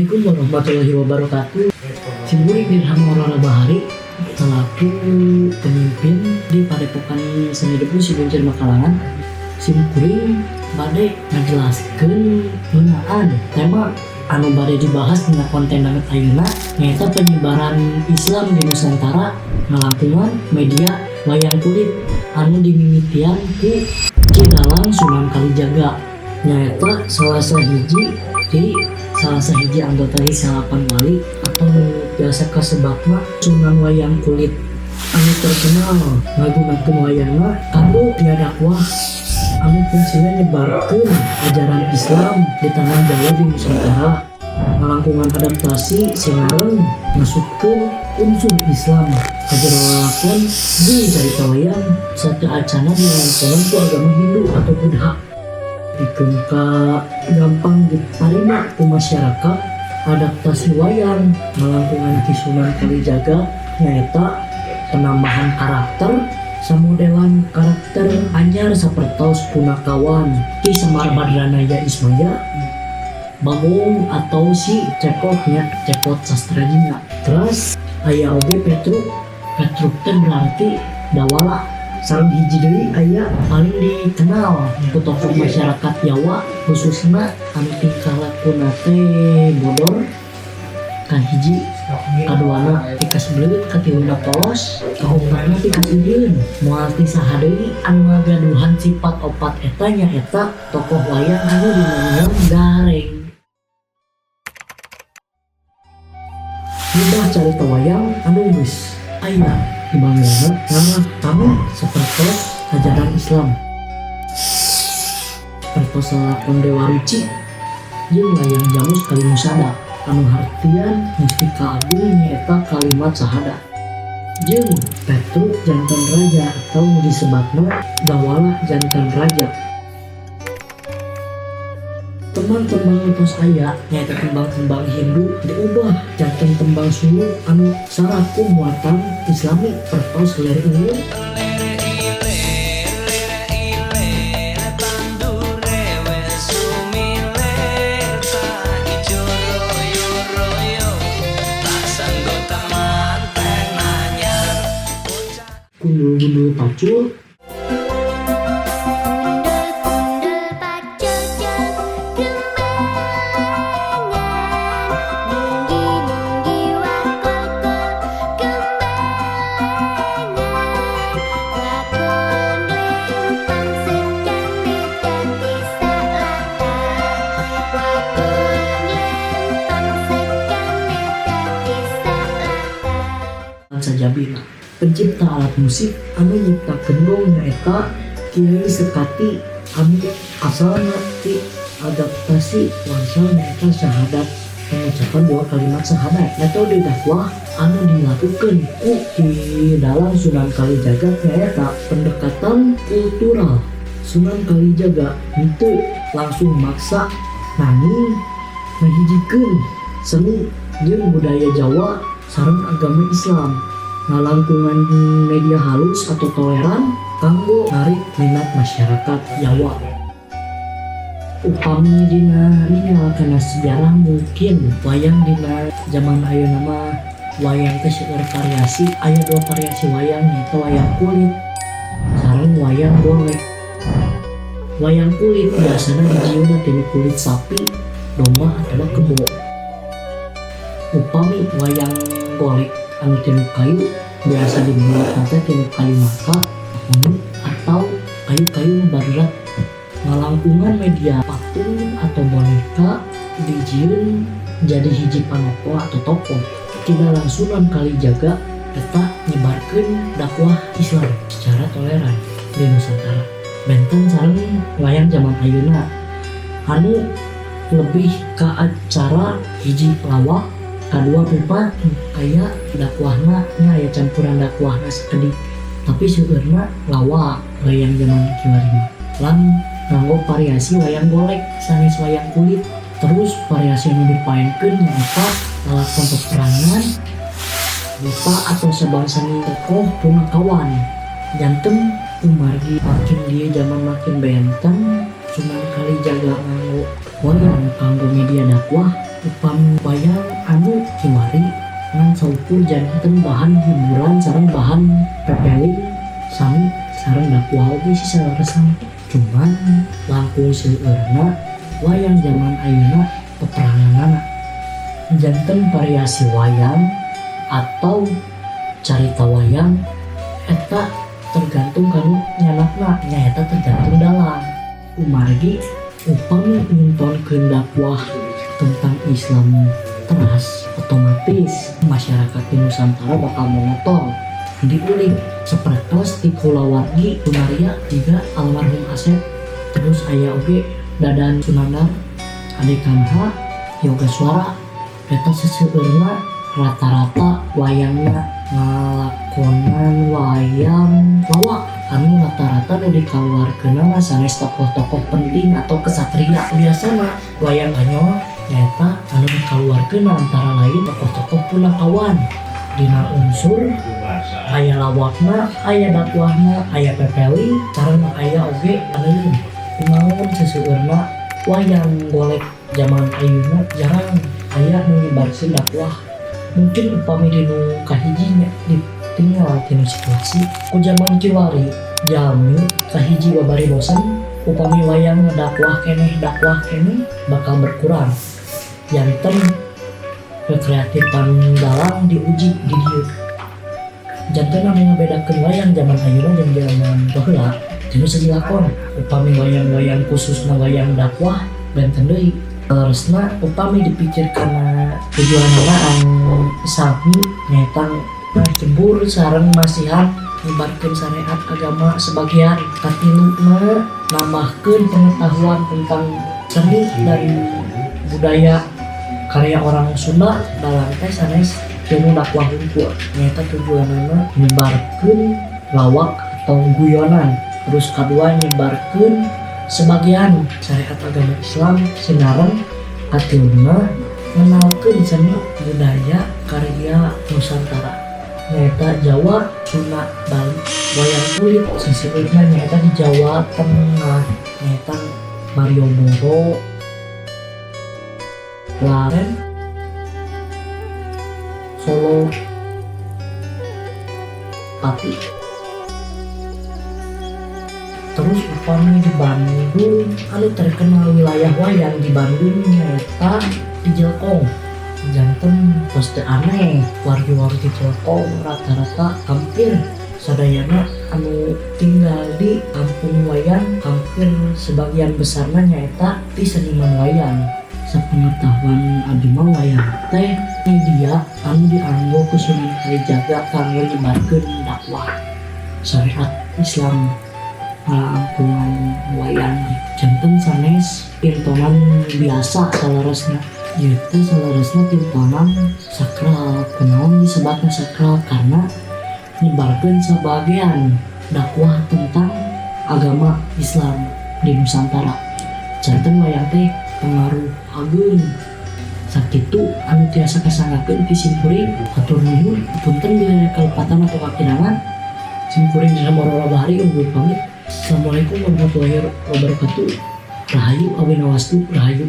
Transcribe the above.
Assalamualaikum warahmatullahi wabarakatuh. Simkuring Dirham Aurora Bahari selaku pemimpin di Padepokan Seni Debu Sibuncir Makalangan. Simkuring bade ngajelaskeun ngeunaan tema anu bade dibahas dina konten danget ayeuna, nyaeta penyebaran Islam di Nusantara ngalangkungan media wayang kulit anu dimimitian ku Ki Dalang Sunan Kalijaga, nyaeta salah sahiji di salah sahiji anggota di Salapan Wali atau nu biasa kasebatna Sunan Wayang Kulit anu terkenal ngagunakeun wayangna kanggo dia dakwah anu fungsina nyebarkeun ajaran Islam di tanah Jawa, di Nusantara, ngalangkungan adaptasi sinareng masukkeun unsur Islam ka jero lalakon di carita wayang sateuacana dilangkonan ku agama Hindu atau Buddha, pikeun ka gampang ditarima ku masyarakat. Adaptasi wayang ngalangkungan Ki Sunan Kalijaga nyaeta penambahan karakter samodelan karakter anyar sapertos Punakawan, Ki Semar Badranaya Ismaya, Bagong atau si Cepotnya, Cepot Sastrajina. Terus aya oge Petruk. Petruk teh berarti dawala. Sareng hiji deui aya paling dikenal ku tokoh masyarakat Jawa, khususna anu tingkah lakuna teh bodor kahiji, kaduana tikas beuleut, katiluna polos, kaopatna tikas sieun, moal ti saha deui anu ngagaduhan sifat opat eta, nyaeta tokoh wayang anu dinamian Gareng. Ngubah carita wayang anu geus aya di baheulana ngarah kanu sapertos ajaran Islam, sapertos lalakon Dewa Ruci jeung layang Jamus Kalimusada anu hartian mustika agung nyaeta kalimat syahadat, jeung Petruk janten raja atau disebatna Dawala janten raja. Tembang-tembang tos aya, nyaeta tembang-tembang Hindu, diubah janten tembang suluk anu sarat ku muatan Islami pertos Lir Ilir. Lere ilir, lere ilir, tandure wis sumilir, tak ijo royo-royo, tak sanggup temanten anyar. Bocah Gundul-gundul pacul. Gundul-gundul pacul gembelengan, nunggi-nunggi wakul-kul gembelengan, wakul nglempang segane dadi sak latar, wakul nglempang segane dadi sak latar. Sajabina pencipta alat musik anu nyiptakeun gong nyaeta Kiai Sekati anu asalna ti adaptasi wangsul nyaeta syahadat, pengucapan dua kalimat syahadat. Metode dakwah anu dilakukan ku Ki Dalang Sunan Kalijaga nyaeta pendekatan kultural. Sunan Kalijaga henteu langsung maksa, nanging ngahijikeun seni jeung budaya Jawa sareng agama Islam ngalangkungan media halus atau toleran kanggo narik minat masyarakat Jawa. Upami dina ningal kana sejarah, mungkin wayang dina zaman ayeuna mah wayang teh seueur variasi. Aya dua variasi wayang, nyaeta wayang kulit sareng wayang golek. Wayang kulit biasana dijieunna tina kulit sapi, domba atau kebo. Upami wayang golek anu tina kayu, biasa dibuat teh tina kayu nangka, mahoni atau kayu-kayu nu barerat. Ngalangkungan media patung atau boneka dijieun jadi hiji panokoh atau tokoh. Tidak Sunan Kalijaga eta nyebarkeun dakwah Islam secara toleran di Nusantara. Benten sareng wayang zaman ayeuna anu lebih ke acara hiji lawak, kadua pipa aya dakwahna nya, aya campuran dakwahna sakedik, tapi seueurna lawak wayang zaman kiwari mah. Lan nganggo variasi wayang golek sanes wayang kulit. Terus variasi anu dipaenkeun nyaeta lalakon peperangan buta atau sabangsana tokoh punakawan. Janten kumargi makin dia zaman makin benten, Sunan Kalijaga nganggo wayang kanggo media dakwah. Upami wayang anu kiwari ngan saukur janten bahan hiburan sareng bahan pepeling sami sareng dakwah oge sih saleresna, cuman langkung seueurna wayang zaman ayeuna peperanganana. Janten variasi wayang atau carita wayang eta tergantung kanu nyandakna, nyaeta tergantung dalang. Kumargi upami mintonkeun dakwah tentang Islam teras, otomatis masyarakat di Nusantara bakal monoton diulik sapertos di kulawargi Sunaria juga almarhum Asep, terus aya oge Dadan Sunandar, Ade Kanha, Yoga Suara. Eta seseueurna rata-rata wayangna ngalakonan wayang lawak anu rata-rata nu dikaluarkeunna mah sanes tokoh-tokoh penting atau kesatria. Biasana wayang kanyol nyaeta anu dikaluarkeun antara lain tokoh-tokoh punakawan, dina unsur aya lawakna, aya dakwahna, aya pepeling, sareng aya oge paneun. Kunaon seseueurna wayang golek zaman ayeuna jarang aya nu nyebarkeun dakwah? Mungkin upami dinu kahiji nya ditinggal tina situasi ku zaman kiwari, jalmi kahiji babari bosen. Upami wayang dakwah keneh, dakwah keneh, bakal berkurang. Janten kekreatifan dalang diuji di dieu. Janten anu ngabedakeun wayang zaman ayeuna jeung zaman baheula tinu segi lakon. Upami wayang-wayang, khususna wayang dakwah, benten deui. Leresna upami dipikir karena tujuanna anu sami, nyaeta ngahibur sareng masihan nyebarkeun syariat agama sebagian, katiluna nambahkeun pengetahuan tentang seni dan budaya karya orang Sunda, dalang teh sanes ilmu dakwah hungkul, nyaeta tujuanana nyebarkeun lawak atau guyonan, terus kadua nyebarkeun sebagian syariat agama Islam, sinareng katiluna ngenalkeun seni budaya karya Nusantara, nyaeta Jawa, Sunda, Bali. Wayang kulit seseueurna nyaeta di Jawa Tengah, nyaeta Malioboro, Klaten, Solo, Pati. Terus upami di Bandung, anu terkenal wilayah wayang di Bandung nyaeta di Jelkong. Janten tos teu aneh wargi-wargi Jelkong rata-rata hampir sadayana anu tinggal di kampung wayang, hampir sebagian besarnya nyaeta di seniman wayang. Sepengetahuan abdi mah, wayang teh media anu dianggo ku Sunan Kalijaga kanggo nyebarkeun dakwah syariat Islam ngalangkungan wayang. Janten sanes pintonan biasa saleresna, ieu teh saleresna pintonan sakral. Kunaon disebutna sakral? Karena nyebarkeun sebagian dakwah tentang agama Islam di Nusantara. Janten wayang teh pengaruh ageung. Sakitu anu tiasa kasanggakeun ti simkuring, hatur nuhun, punten bilih kalepatan atau kakirangan. Simkuring Dirham Aurora Bahari undur pamit. Assalamualaikum warahmatullahi wabarakatuh. Rahayu, Awinawastu, rahayu.